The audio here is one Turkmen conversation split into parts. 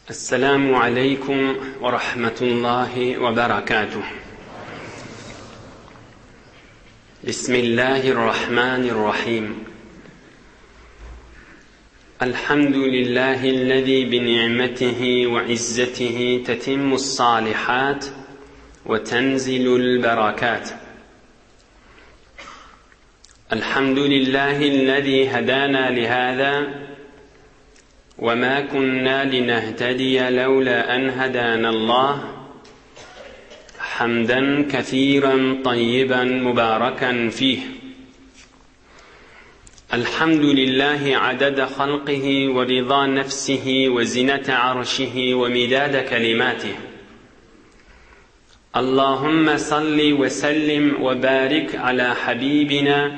Esselamu aleýkum we rahmetullahi we berekatuh. Bismillahirrahmanirrahim. Elhamdülillahi'llezî bi ni'metihi we izzetihi tetimmus salihat we tenzilul berakat. Elhamdülillahi'llezî hedâna lihâzâ ve mâ kunnâ linehtediye levlâ en hedânallah. Hamden kesîren tayyiben mübâreken fîh. Elhamdülillahi adede halqihi ve rıza nefsihi ve zinete arşihi ve midade kelimatih. Allahümme salli ve sellim ve barik ala habibina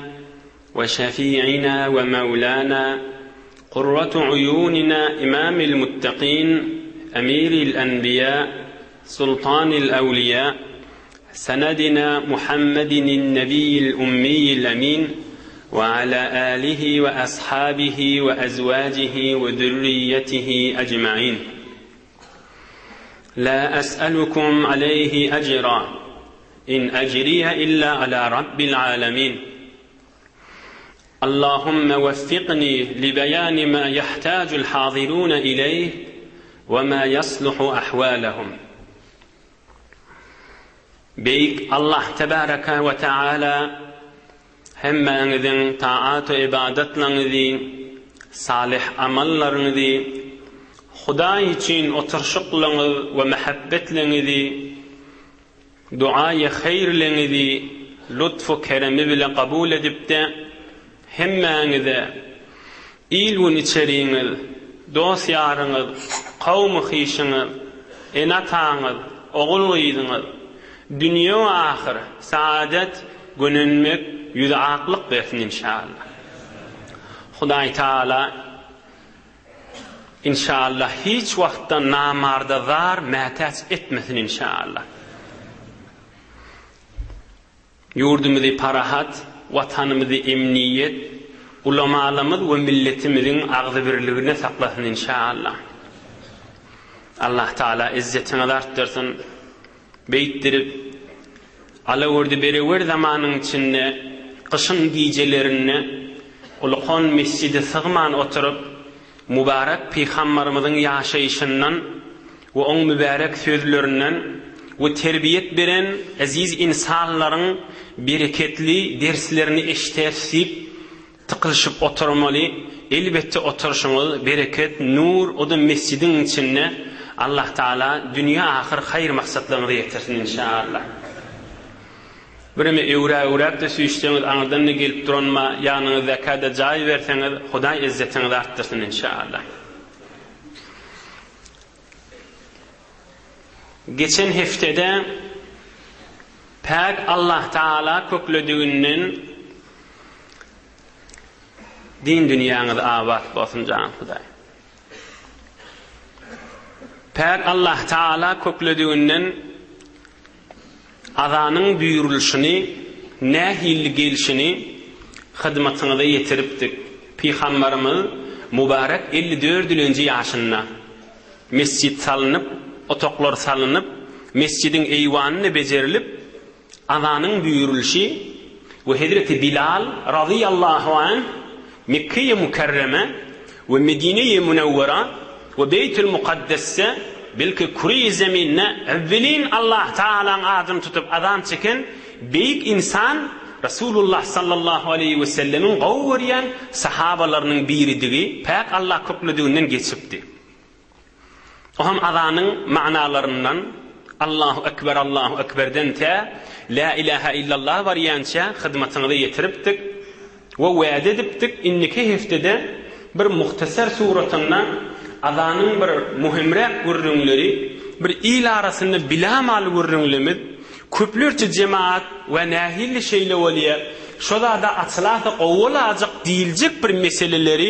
ve şefi'ina ve mevlana qurratu uyunina imamil muttaqin emiril enbiya sultanil evliya senedina Muhammedin nebiyyil ummiyil emin ve ala alihi ve ashabihi ve ezvacihi ve zürriyetihi ecmain. La es'elukum aleyhi ecra. İn ecriye illa ala rabbil alemin. Allahümme veffikni li beyani ma yahtacul hazirun ileyh ve ma yasluhu ahvalehum. Beýik Allah tebaraka we taala hemmäňiziň taat we ybadatlaryňyzy, salyh amallaryňyzy, Hudaý üçin oturyşyklaryňyz we mähebbetleňizi, duaýy haýyrleňizi lutf-u keremi bile kabul edipde, hemmäňize il-gün içeriňiz, dost-ýaryňyz, kowmy-hyşyňyz, ene-ataňyz, ogul-gyzyňyz, dünýe we ahyr, saadet, gönenmek, ýüzi aklyk bersin inşallah. Hudaý Taala inşallah hiç wagtda namarda zar mätäç etmesin inşallah. Ýurdumyzy parahat, Watanymyzy emniýet, ulamalarymyz we milletimiziň agzybirliginde saklasyn inşallah. Allah Taala izzetiňizi artdyrsyn. Beýtdirip, alagördi berewer zamanyň içinde, gyşyň gijelerinde ulukan mesjide sygman oturyp, Mübarek Pygambarymyzyň ýaşaýşyndan we oň mübärek sözlerinden we terbiýet beren eziz ynsanlaryň bereketli derslerini eşderis diýip tykylyşyp oturmaly, elbetde oturyşyňyz bereket, nur, o-da mesjidiň içinde, Allah Taala dünýe ahyr haýyr maksatlaryňyza ýetirsin inşaallah. Bireme öwrä-öwräp-de süýşseňiz aňyrdan-da gelip duranma ýanyňyzdaka-da jaý berseňiz Hudaý ezzetiňizi artdyrsyn inşaallah. Geçen heftede Päk Allah Taala köklediginden din dünýäňiz abat bolsun jan Hudaý. Päk Allah Taala köklediginden azanyň buýrulyşyny, nähilli gelşini hyzmatyňyza ýetiripdik. Pygambarymyz mübarek 54-nji ýaşynda mesjit salnyp, otaglar salnyp, mesjidiň eýwany bejerilip, azanyň buýrulyşy we hezreti Bilal razyýallahu anh Mekgeýi Mükerreme we Medineýi Münewwera we Beýtül Mukaddesde, belki küreýi zeminde ewwelin Allah Tagalaň adyny tutup azan çeken beýik ynsan Resulullah sallallahu aleýhi we sellemiň gowy görýän sahabalarynyň biridigi päk Allah köklediginden geçipdi. O hem azanyň manalaryndan Allahu Ekber, Allahu Ekberden tä Lä ilähä illallah barýança hyzmatyňyza ýetiripdik we wäde edipdik, indiki heftede bir muhtasar suratynda azanyň bir möhümräk gürrüňleri, bir il arasynda bilämal gürrüňlemiz, köplerçe jemaat we nähili şeýle bolýa, şo zada açylasa gowy bolajak diýiljek bir meseleleri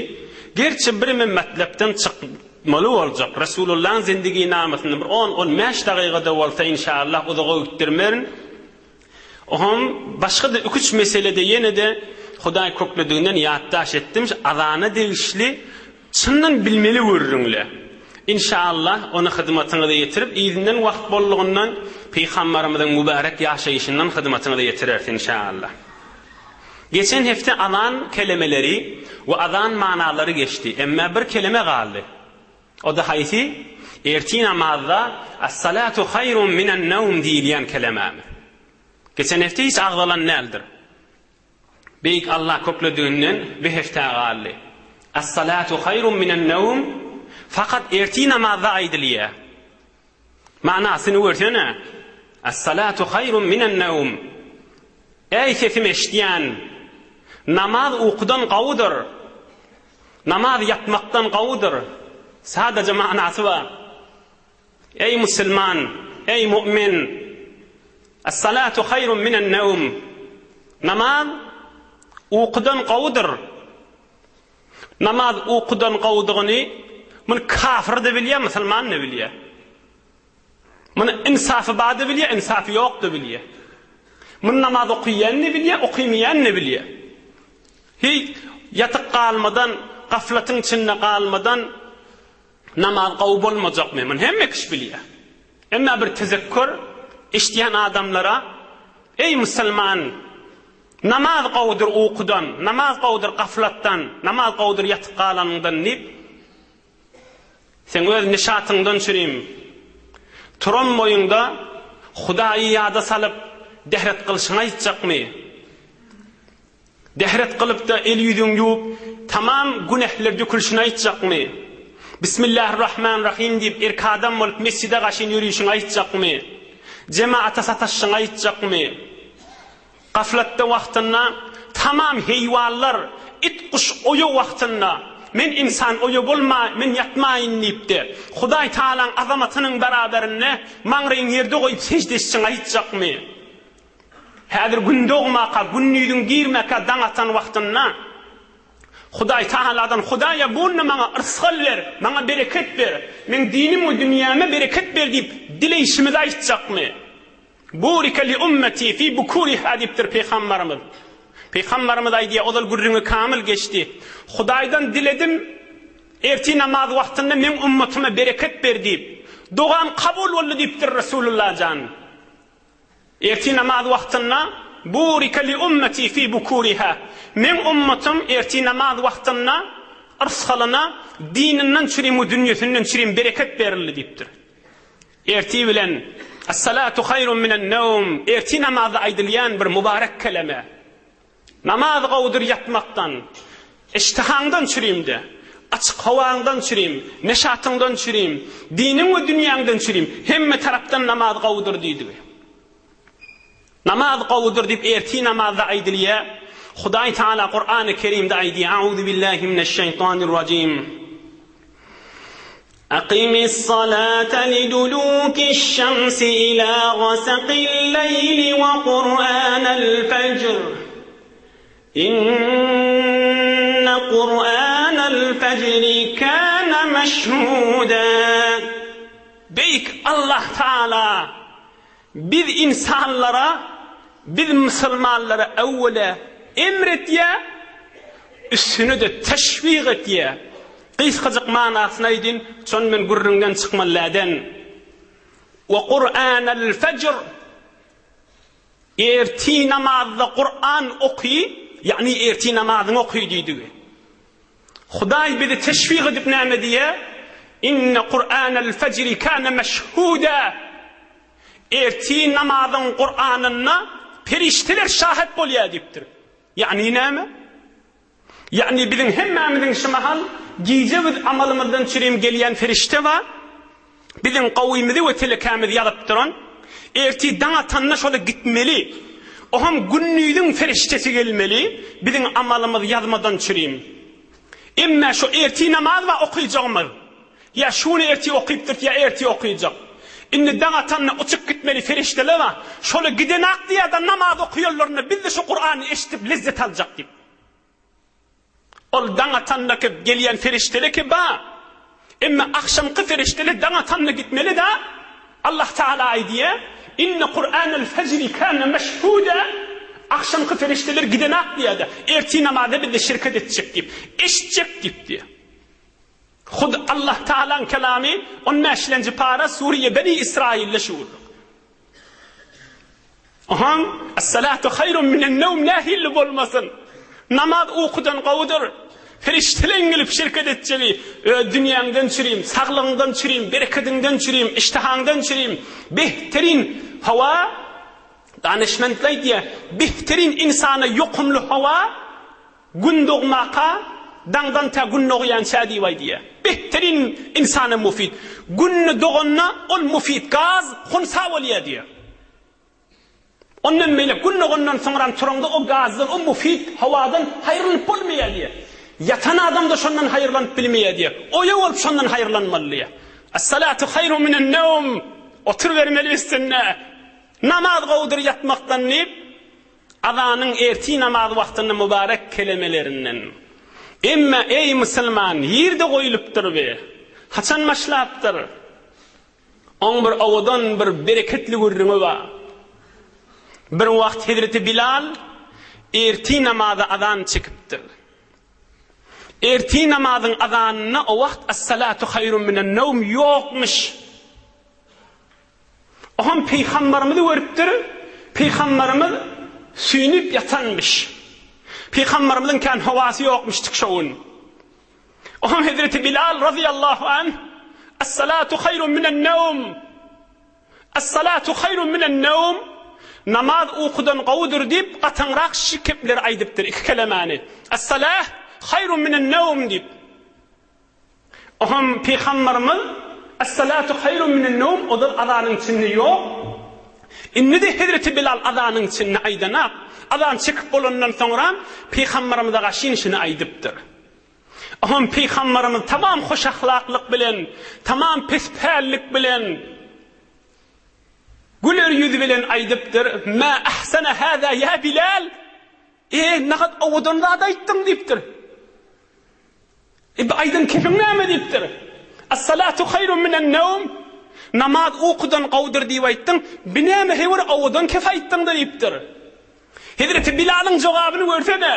Gerçi bireme matlapdan çykmaly boljak. Resulullahyň zindiginamasynda bir on, on bäş dagygada bolsa inşallah uzaga gitdirmerin. Oham başga-da iki-üç meselede ýene-de Hudaý köklediginden ýatdaş etdim, şu azana degişli çyndan bilmeli gürrüňle. Inşaallah, ony hyzmatyňyza ýetirip, yzyndan wagt bollugyndan Pygambarymyzyň mübärek ýaşaýşyndan hyzmatyňyza ýetireris inşaallah. Geçen hepde azan kelemeleri we azan manalary geçdi. Emmä bir keleme galdy. O-da haýsy? Ertir namazda As-salatu haýrun minen-newm diýilýän kelemämiz. Geçen hepde hiç agzalan däldir. Beýik Allah köklediginden bir hepdä galdy. As-salatu haýrun minen-newm fakat ertir namazda aýdylýar. Manasyny görsene. As-salatu haýrun minen-newm. Eý sesimi eşidýän! Namaz ukudan gowudyr. Namaz ýatmakdan gowudyr. Sadaja manasy bar. Eý musulman, eý mu'min! As-salatu haýrun minen-newm. Namaz ukudan gowudyr. Namaz ukudan gowudygyny muny kafir-de bilýär, musulman-da bilýär. Muny ynsafy bar-da bilýär, ynsafy ýok-da bilýär. Muny namaz okaýan-da bilýär, okamaýan-da bilýär. Hiý, ýatyp galmadan, gaflatyň içinde galmadan namaz gowy bolmajakmy? Muny hemme kişi bilýär. Emma bir tezekgür eşidýän adamlara, Eý musulman! Namaz gowudyr ukudan, namaz gowudyr gaflatdan, namaz gowudyr ýatyp galanyňdan diýip, seň öz nişatyňdan çürim, turan boýuňda Hudaýy ýada salyp, dehret gylyşyňy aýtjakmy? Dehret kylyp-da el-ýüzüňi ýuwup, tamam günähler dökülişini aýtjakmy? Bismillahirrahmanirrahim diýip, erk adam bolup mesjide gaşyn ýörişiňi aýtjakmy? Jemaata sataşyşyňy aýtjakmy? Gaflatda wagtynda tamam heýwanlar, it-guş oýa wagtynda, men ynsan oýa bolmaý, men ýatmaýyn diýip-de, Hudaý Tagalaň azamatynyň beraberinde maňraýyňy ýerde goýup sežde etşiňi aýtjakmy? Häzir gün dogmaka, gündiziň girmäkä daň atan wagtynda, Hudaý Tagaladan, Hudaýa bunda maňa yrsgal ber, maňa bereket ber, meň dinim we dünýäme bereket ber diýip dileýşimizi aýtjakmy? Burike li ummeti fi bukuriha diýipdir Pygambarymyz. Pygambarymyz aýdýar, ozal gürrüňi kamyl geçdi. Hudaýdan diledim, ertir namaz wagtynda meň ummatyma bereket ber diýip. Dogam kabul boldy diýipdir Resulullah jan. Ertir namaz wagtynda Burike li ummeti fi bukuriha. Meň ummatym ertir namaz wagtynda yrsgalyna dininden çürim we dünýesinden çürim bereket berildi diýipdir. Ertir bilen Es-salatu haýrun minen-newm, ertir namazda aýdylýan bir mübarek keleme. Namaz gowudyr ýatmakdan. Iştihaňdan çürim-de, açyk howaňdan çürim, neşatyňdan çürim, diniň we dünýäňden çürim, hemme tarapdan namaz gowudyr diýdigi. Namaz gowudyr diýip ertir namazda aýdylýar. Hudaý Taala Kurany Kerimde aýdýar, Auzu billahi mineşşeýtanirrajim. Aqimis-salate lidulukiş-şemsi ila gasakil-leýli we Kur'anel-fejr. Inne Kur'anel-fejri kana meşhuda. Beýik Allah Taala Biz ynsanlara, biz musulmanlara öwwela emr etýär, üstüne-de teşwik etýär. Gysgajyk manasyny aýdyn, şony men gürrüňden çykmaly däden. We Kur'anel fejr Ertir namazda Kur'an oky, ýagny ertir namazyňy oky diýdigi. Hudaý bizi teşwik edip näme diýýär? Inne Kur'anel fejri kâne meşhûdâ. Ertir namazyň Kur'anynda perişdeler şahet bolýar diýipdir. Ýagny näme? Ýagny biziň hemmämiziň şu mahal gije biz amalymyzdan çürim gelýän perişde bar. Biziň gowymyzy we telekämizi ýazyp duran. Ertir daň atanda şola gitmeli. Oham gündiziň perişdesi gelmeli, biziň amalymyzy ýazmadan çürim. Emme şo ertir namaz bar okyjagymyz. Ýa şuny ertir okypdyrt ýa ertir okyjak. Indi daň atanda uçup gitmeli perişdeler bar. Şola gidenak diýýärde namaz okaýanlarynda biz-de şo Kurany eşidip lezzet aljak diýip. Ol daň atandaki gelýän perişdeleki ba. Emma agşamky perişdele daň atanda gitmeli-da. Allah Taala aýdýar, Inne Kur'anel fejri kâne meşhûdâ, Agşamky perişdeler gidenak diýýär-de, ertir namaza bizde şirket etjek diýip, eşitjek diýip diýýär. Hut Allah Tagalaň kelamy on bäşilenji para Suriýe Beni Israilde şu gürrüň. Ohaň Es-salatu haýrun minen-newm nähili bolmasyn? Namaz ukudan gowudyr. Perişdeleň gelip şirket etjegi, öz dünýäňden çürim, saglygyňdan çürim, berekediňden çürim, iştahaňdan çürim, behterin howa, danyşmentler aýdýar, behterin ynsana ýokumly howa Gün dogmaka, daňdan tä gün dogýança diýip aýdýar. Behterin ynsana mufid. Gün doganda ol mufid gaz hunsa bolýar diýýär. Ondan beýlek gün dogandan soňram turaňda o gazdan, o mufid howadan haýyrlanyp bolmaýar diýýär. Ýatan adam-da şondan haýyrlanyp bilmeýär diýýär. Oýa bolup şondan haýyrlanmaly diýýär. Es-salatu haýrun minen-newm. Oturybermeli üstünde. Namaz gowudyr ýatmakdan diýip, Azanyň ertir namaz wagtynda mübarek kelemelerinden. Emme, eý, musulman, nirde goýlupdyr bi? Haçan başlapdyr? Oň bir owadan, bir bereketli gürrüňi bar. Bir wagt hezreti Bilal ertir namaza azan çekipdir. Ertir namazyň azanynda o wagt Es-salatu haýrun minen-newm ýokmuş. Oňam Pygambarymyzy görüpdir, Pygambarymyz süýnüp ýatanmyş. Pygambarymyzyň kän howasy ýokmuşdyk şo gün. Oňam Hezreti Bilal razyýallahu anh, Es-salatu haýrun minen-newm! Es-salatu haýrun minen-newm! Namaz ukudan gowudyr diýip, gataňrak şu kepleri aýdypdyr, iki kelemäni. Es-salah haýrun minen-newm diýip. Oňam Pygambarymyz, Es-salatu haýrun minen-newm ozal azanyň içinde ýok. Indi-de hezreti Bilal azanyň içinde aýdanak. Azan çekip bolandan soňra Pygambarymyza gaşyn şuny aýdypdyr. Oňam Pygambarymyz tamam hoşahlaklyk bilen, tamam pespällik bilen, güler ýüz bilen aýdypdyr, Mä ahsana hâzâ ýa Bilal! E, nagat owadan zat aýtdyň diýipdir. E, bu aýdan kepiň näme diýipdir. As-salatu haýrun minen-newm. Namaz ukudan gowudyr diýip aýtdyň. Bi näme heý bir owadan kep aýtdyň-da diýipdir. Hezreti Bilalyň jogabyny görsene.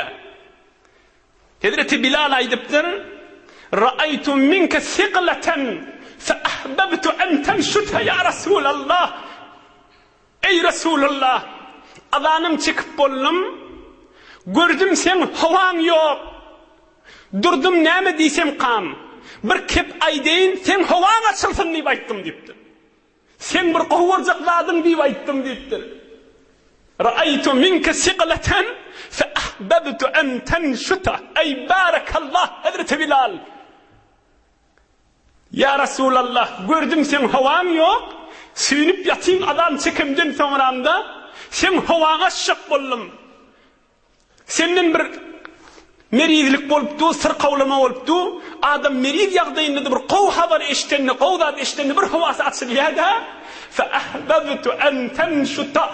Hezreti Bilal aýdypdyr, Ra'aýtu minke siqlatan fe ahbabtu an tanşuta ya Rasulallah. Eý Resulallah! Azanym çekip boldum. Gördüm seň howaň ýok. Durdum näme diýsemkam. Bir kep aýdaýyn, seň howaň açylsyn diýip aýtdym diýipdir. Seň bir gowy boljak zadyň diýip aýtdym diýipdir. Ra'aýtu minke siqlatan fe ahbabtu an tanşuta. Eý barakallah Hezreti Bilal! Ýa Resulallah, gördüm seň howaň ýok, süýnüp ýatyň azan çekemden soňramda, seň howaňy açjak boldum. Senden bir merizlik bolup dur, syrkawlama bolup dur. Adam meriz ýagdaýynda-da bir gowy habar eşidende, gowy zat eşidende bir howasy açylýar-da. Fe ahbabtu an tanşuta,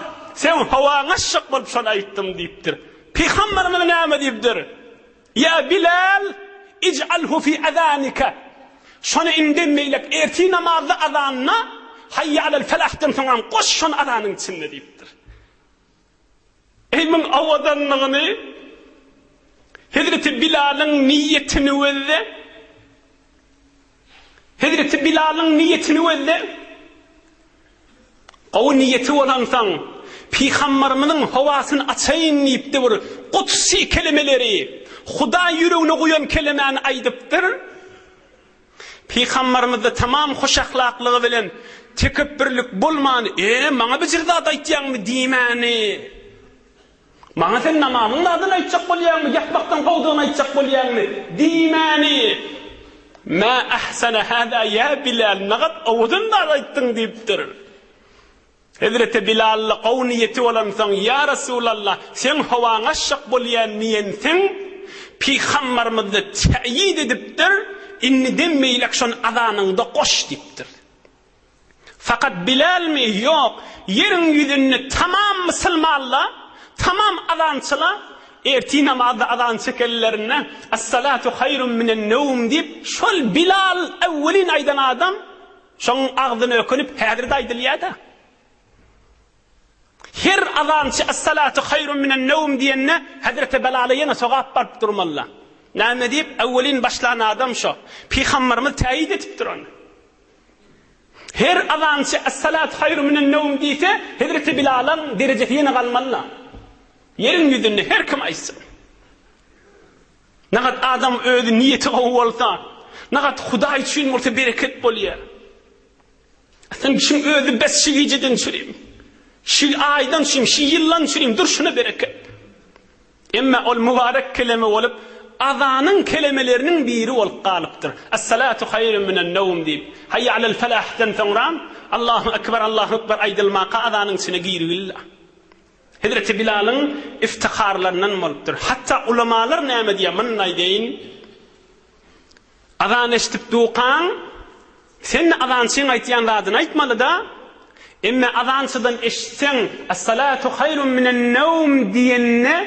seň howaňy açjak bolup şony aýtdym diýipdir. Pygamberimiz näme diýipdir? Ýa Bilal, ij'alhu fi azanika, Şony indem beýlek ertir namazda azanda Haýýa alel felahdan soňam goş şony azanyň içinde diýipdir. Eý muň owadanlygyny Hezreti Bilalyň niýetini gözle. Hezreti Bilalyň niýetini gözle. Gowy niýeti bolansoň, Pygambarymyzyň howasyny açaýyn diýipdi bir gudsy kelemeleri, Hudaý ýüregine guýan kelemäni aýdypdyr. Pygambarymyzda tamam hoşahlaklygy bilen tekepbürlik bolman, E, maňa bijir zat aýtýaňmy diýmäni. Maňa sen namazyň zadyny aýtjak bolýaňmy, ýatmakdan gowudygyny aýtjak bolýaňmy? Diýmäni. Mä ahsana hâzâ ýa Bilal, nagat owadan zat aýtdyň diýipdir. Hezreti Bilal-da gowy niýeti bolansoň, Ýa Resulallah, seň howaňy açjak bolýan diýensiň, Pygambarymyz-da täýit edipdir, Indiden beýläk şony azanyňda goş diýipdir. Fakat Bilalmi? Ýok. Ýeriň ýüzünde tamam musulmanla, tamam azançyla ertir namazda azan çekenlerinde Es-salatu haýrun minen-newm diýip, şol Bilal äwwelin aýdan adam şoň agzyna ökünip häzir-de aýdylýar-da. Her azançy Es-salatu haýrun minen-newm diýende Hezreti Bilala ýene sogap baryp durmaly-da. Näme diýip, öwwelin başlan adam şo. Pygamberimiz täýit edipdir ony. Her azançy Es-salatu haýru minen-newm diýse, hezreti Bilalyň derejesi ýene galmaly-la. Ýeriň ýüzünde her kim aýtsa. Nagat adam özi niýeti gowy bolsa, nagat Hudaý üçin bolsa bereket bolýar. Sen kişiň özi bes şi gijeden çürim. Şi aýdan çürim, şi ýyldan çürim, durşuna bereket. Emma ol mübarek keleme bolup, azanyň kelemeleriniň biri bolup galypdyr. Es-salatu haýrun minen-newm diýip, Haýýa alel-felahden soňra Allahu ekber, Allahu ekber aýdylmaka azanyň içine girigildi. Hezreti Bilalyň iftiharlaryndan bolupdyr. Hatda ulamalar näme diýýär, muny aýdaýyn. Azan eşidip dukaň, sen-de azançyň aýtýan zadyny aýtmaly-da, emme azançydan eşitseň, Es-salatu haýrun minen-newm diýende,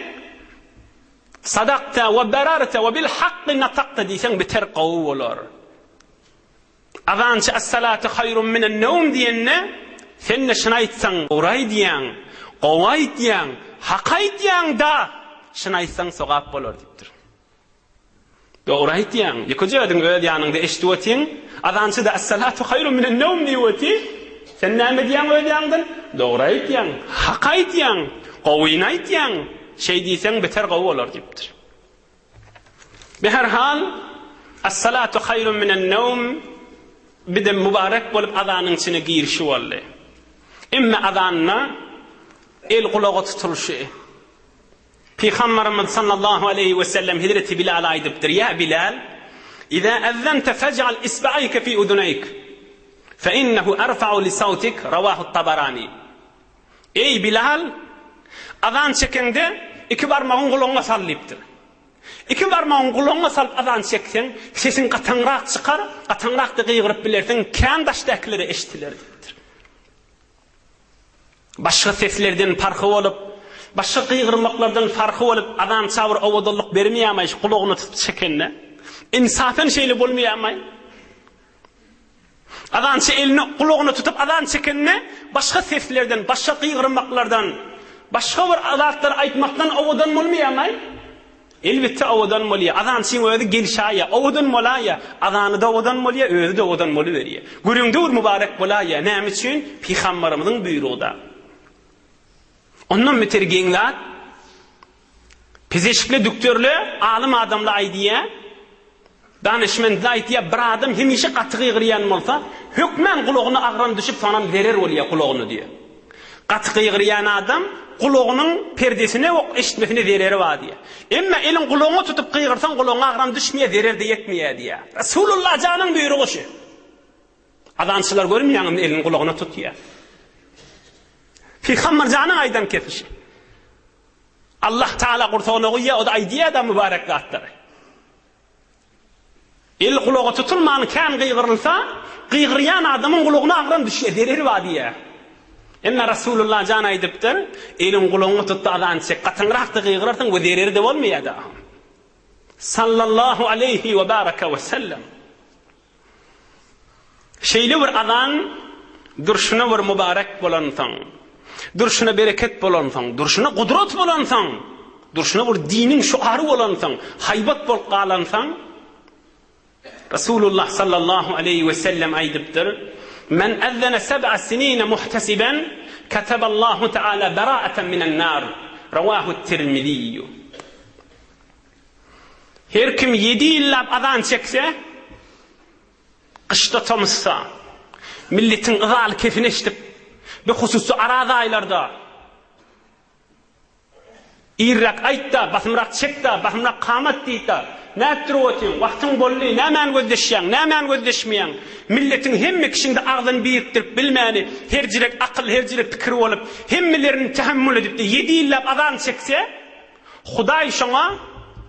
Sadakta we berarta we bil hakky natakta diýseň beter gowy bolar. Azançy Es-salatu haýrun minen-newm diýende, sen-de şuny aýtsaň, dogry aýdýaň, gowy aýdýaň, hak aýdýaň-da, şuny aýtsaň sogap bolar diýipdir. Dogry aýtýaň. Ýekeje özüň öz ýanyňda eşidip otyň. Azançy-da Es-salatu haýrun minen-newm diýip otyr. Sen näme diýýäň öz ýanyňdan? Dogry aýtýaň, hak aýtýaň, gowyny aýtýaň. Şeý diýseň beter gowy bolar diýipdir. Beherhal, Es-salatu haýrun minen-newm bir-de mübarek bolup azanyň içine girişi boldy. Emme azanda el gulaga tutulyşy, Pygamberimiz sallallahu aleýhi we sellem hezreti Bilala aýdypdyr, Ýa Bilal, Iza ezzente fej'al isba'ayke fi uduneýk, fe innehu erfa'u li sawtik, rawahu Tabarani. Eý Bilal, azan çekeňde iki barmagyňy gulagyňa sal diýipdir. Iki barmagyňy gulagyňa salyp azan çekseň, sesiň gataňrak çykar, gataňrak-da gygyryp bilersiň, kän daşdakilere eşdiler diýipdir. Başga seslerden parhy bolup, başga gygyrmaklardan parhy bolup, azança bir owadanlyk bermeýärmaý şu gulagyna tutup çekende? Ynsapen şeýle bolmaýarmaý? Azança elini gulagyna tutup azan çekende, başga seslerden, başga gygyrmaklardan, başga bir zatlar aýtmakdan owadan bolmaýarmaý? Elbetde owadan bolýa. Azançyň özi gelşaýa, owadan bolaýa. Azany-da owadan bolýa, özi-de owadan boluberýä. Görüň döwür mübarek bolaýa. Näme üçin? Pygambarymyzyň buýrugy-da. Ondan beter geň zat, pezeşikli dükderle, alym adamla aýdýa, Danyşmendli aýtýar, bir adam hemişe gaty gygyrýan bolsa, hökmän gulagyna agram düşüp, soňam zerer bolýar gulagyna diýýär. Gaty gygyrýan adam gulagynyň perdesine we eşitmesine zereri bar diýýär. Emma eliň gulagyňa tutup gygyrsaň, gulagyňa agram düşmeýär, zerer-de ýetmeýär diýýär. Resulullah janyň buýrugy şu. Azançylar görmeýäňizmi elini gulagyna tutýar. Pygamber janyň aýdan kepişi. Allah Taala gursagyna guýýar, o-da aýdýar-da mübarek zatlary. El gulaga tutulman kän gygyrylsa, gygyrýan adamyň gulagyna agram düşýär, zereri bar diýýär. Emma Rasulullah jan aýdypdyr, Eliň gulagyňa tutda azan çek, gatyňrak-da gygyrarsyň we zereri-de bolmaýar-da. Sallallahu aleýhi we baraka we sellem. Şeýle bir azan durşuna bir mübarek bolansoň, durşuna bereket bolansoň, durşuna gudrat bolansoň, durşuna bir diniň şuary bolansoň, haýbat bolup galansoň, Resulullah sallallahu aleýhi we sellem aýdypdyr, Men ezzene seb'a sinine muhtesiben, keteballahu teala bera'eten minen nar. Rawahu Tirmiziýu. Her kim ýedi ýyllap azan çekse, gyşda-tomusda, milletiň yzaly kefini eşidip, bir hususy araz aýlarda, Irräk aýt-da, basymrak çek-de, basymrak kamat diý-de, nädip durup otyň, wagtyň boldy, nämäni gözleşýäň, nämäni gözleşmeýäň, milletiň hemme kişiň-de agzyny birikdirip bilmäni, herjirek akyl, herjirek pikir bolup, hemmelerini tähemmül edip-de, ýedi ýyllap azan çekse, Hudaý şoňa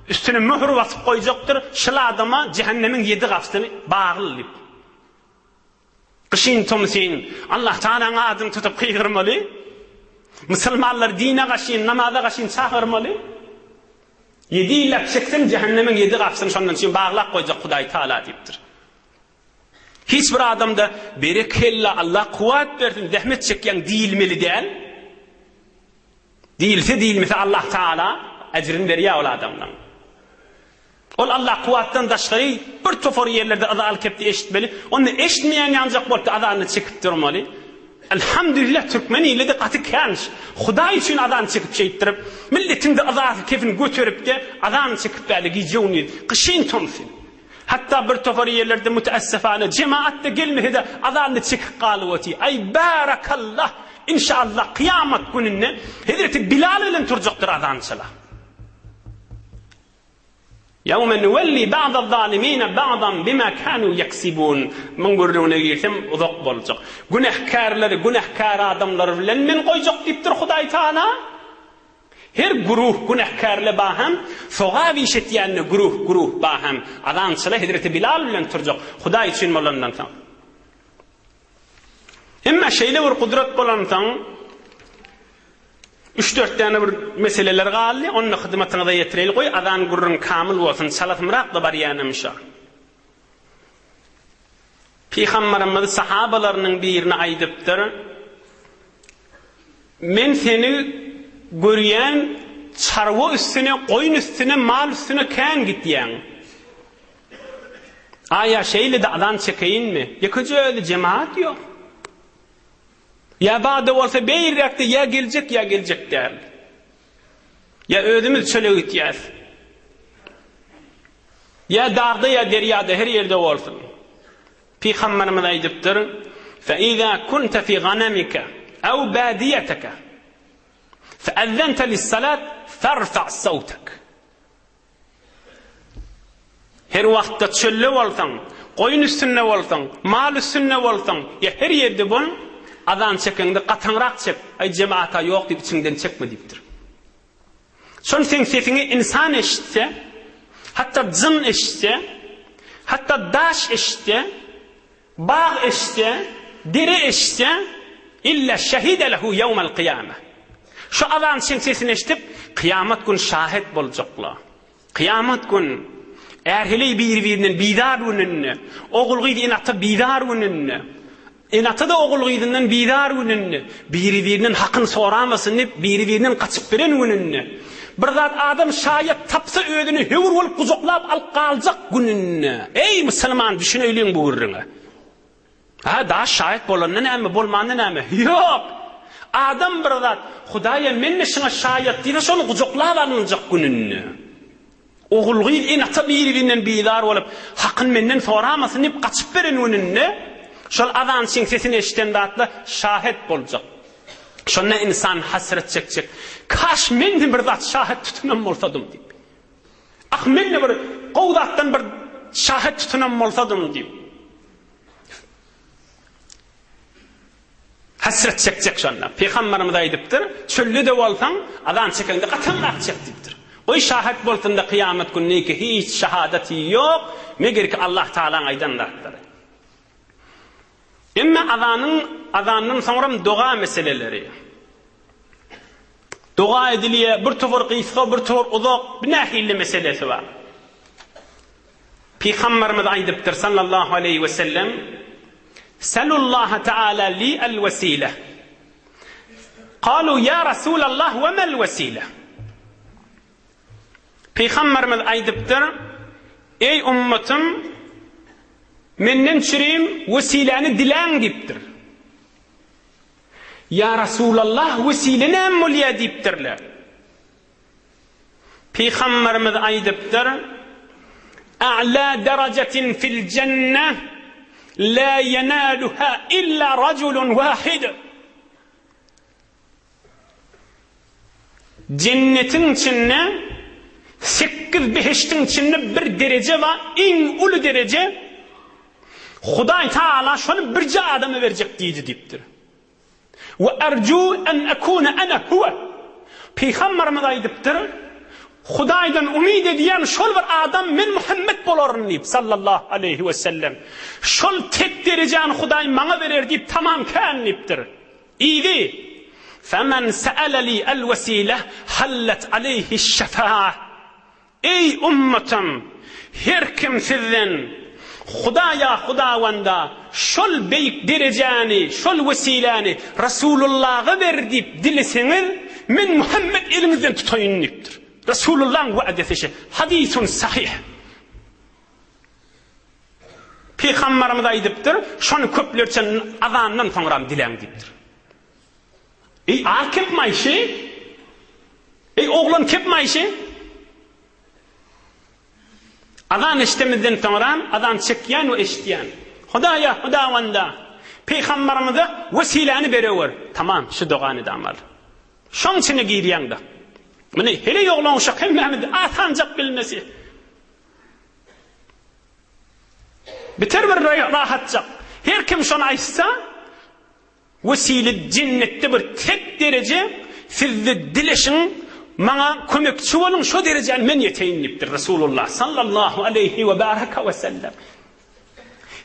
üstüne möhür basyp goýjakdyr, şul adama jähennemiň ýedi gapysyny bagly diýip. Gyşyn tomsyn Allah Tagalaň adyny tutup gygyrmaly. Musulmanlary dine gaşyn, namaza gaşyn çagyrmaly. Ýedi ýyllap çekseň jähennemiň ýedi gapysyny şondan üçin baglap goýjak Hudaý Tagala diýipdir. Hiç bir adamda berekella Allah kuwwat bersin zähmet çekýäň diýilmeli däl. Diýilse diýilmese Allah Taala ejrini berýär ol adamdan. Ol Allah kuwwatdan daşgary bir topar ýerlerde yzaly kepde eşitmeli. Onda eşitmeýän ýaljak bolupdy azanyny çekip durmaly. Elhamdülillah türkmen ilide gaty kän Hudaý üçin azan çekip şeýtdirip milletiň-de yzasy kefini göteripde azan çekip bäli gije gündiz gyşyn tomsyn. Hatda bir topar ýerlerde müteessefane jemaat-da gelmese-de azanyny çekip galyp otyr. Aý barakallah inşallah kyýamat gününde hezreti Bilal bilen turjakdyr azançylar. Ýewme nuwelli ba'daz-zalimine ba'dan bima kanu ýeksibun. Muň gürrüňine girsem uzak boljak. Günähkärleri günähkär adamlar bilen men goýjak diýipdir Hudaý Taala. Her güruh günähkärle baham, sogap iş etýände güruh güruh baham. Azançyla hezreti Bilal bilen turjak Hudaý üçin bolandan soň. Emma şeýle bir gudrat bolansoň Üç-dört däne bir meseleler galdy, ony-da hyzmatyňyza ýetireýli, goý azan gürrüň kamyl bolsun, çalasymrak-da barýanam şo. Pygambarymyz sahabalarynyň birine aýdypdyr, Men seni görýän, çarwa üstüne, goýun üstüne, mal üstüne kän gitýäň. Aýa şeýle-de azan çekeýinmi? Ýekeje özi jemagat ýok. Ýa bada bolsa beýräkde ýa geljek ýa geljek däl. Ýa özümiz çöle gitýäs. Ýa dagda ýa derýada her ýerde bolsun. Pygamberimiz aýdypdyr: "Fe iza kunta fi ganamika aw badiyataka fe azzanta lis-salat farfa sawtak." Her wagtda çölde bolsaň, goýun üstünde bolsaň, mal üstünde bolsaň, ýa her ýerde bol, azan çekeňde gataňrak çek, aý jemata ýok diýip içiňden çekme diýipdir. Şol seň sesiňi ynsan eşitse, hatda jyn eşitse, hatda daş eşitse, bag eşitse, dere eşitse, illa şehide lehu ýewmel kyýame. Şu azançyň sesini eşidip, kyýamat gün şahet boljaklar. Kyýamat gün, är-heleý biri-birinden bizar gününde, ogul-gyz ene-ata bizar gününde, ene-ata-da ogul-gyzyndan bizar gününde, biri-birinden hakyny soramasyn diýip, biri-birinden gaçyp beren gününde, bir zat adam şaýat tapsa özüni höwür bolup gujaklap alyp galjak gününde, eý, musulman, düşüneýliň bu gürrüňe. Hä, daş şaýat bolanda näme, bolmanda näme? Ýok! Adam bir zat, Hudaýa men-de şuňa şaýat diýse, şony gujaklap alynjak gününde. Ogul-gyz ene-ata biri-birinden bizar bolup, hakyny menden soramasyn diýip gaçyp beren gününde, şol azançyň sesini eşiden zatla şahet boljak. Şonda ynsan hasrat çekjek, Kaş men-de bir zat şahet tutunan bolsadym diýip. Ah, men-de bir gowy zatdan bir şahet tutunan bolsadym diýip. Hasrat çekjek şonda. Pygamberimiz aýdypdyr, çölde-de bolsaň, azan çekeňde gataňrak çek diýipdir. Goý şahat bolsun-da kyýamat günündeki hiç şahadaty ýok, meger ki Allah Tagalaň aýdan zatlary. Emma azanyň azandan soňram doga meseleleri. Doga edilýär, bir topar gysga, bir topar uzak, bu nähili meselesi bar? Pygamberimiz aýdypdyr sallallahu aleýhi we sellem, Selullaha taala li el wesile. Kalu ya Rasulallah we mel wesile. Pygamberimiz aýdypdyr, Eý ummatym, menden çürim wesiläni diläň diýipdir. Ýa Rasulallah, wesile näme bolýar diýipdirler. Pygamberimiz aýdypdyr, A'la derajetin fil jenne la yenaluha illa rajulun wahid. Jennetiň içinde sekiz behişdiň içinde bir dereje bar, iň uly dereje. Hudaý Taala şony birje adama berjek diýdi diýipdir. We erju en ekune ene huwe. Pygamberimiz aýdypdyr, Hudaýdan umyt edýän şol bir adam men Muhammet bolaryn diýip, sallallahu aleýhi we sellem. Şol tek derejäni Hudaý maňa berer diýip tamam kän diýipdir. Yzy, Femen se'ele li el-wesile hallet aleýhiş-şefa'a. Eý, ummatym! Her kim sizden, Hudaýa, Hudawanda, şol beýik derejäni, şol wesiläni Resulullaha ber diýip dileseňiz, men Muhammet eliňizden tutaýyn diýipdir. Resulullahyň wa'desi şe. Hadisun sahyh. Pygambarymyz aýdypdyr, şony köplerçe azandan soňram diläň diýipdir. Eý, az kepmaý şi? Eý, oglan kepmaý şi? Azan eşdemizden soňram azan çekýän we eşidýän. Hudaýa, Hudawanda, Pygambarymyza wesiläni berewer. Tamam, şu dogany damaly. Şoň içine girýäň-de. Muny heleý oglan uşak hemmämiz asanjak bilmesi. Biter bir rahatjak. Her kim şony aýtsa, Wesile jennetde bir tek dereje sizde dileşiň maňa kömekçi boluň şo derejäni men ýeteýin diýipdir Resulullah sallallahu aleýhi we baraka we sellem.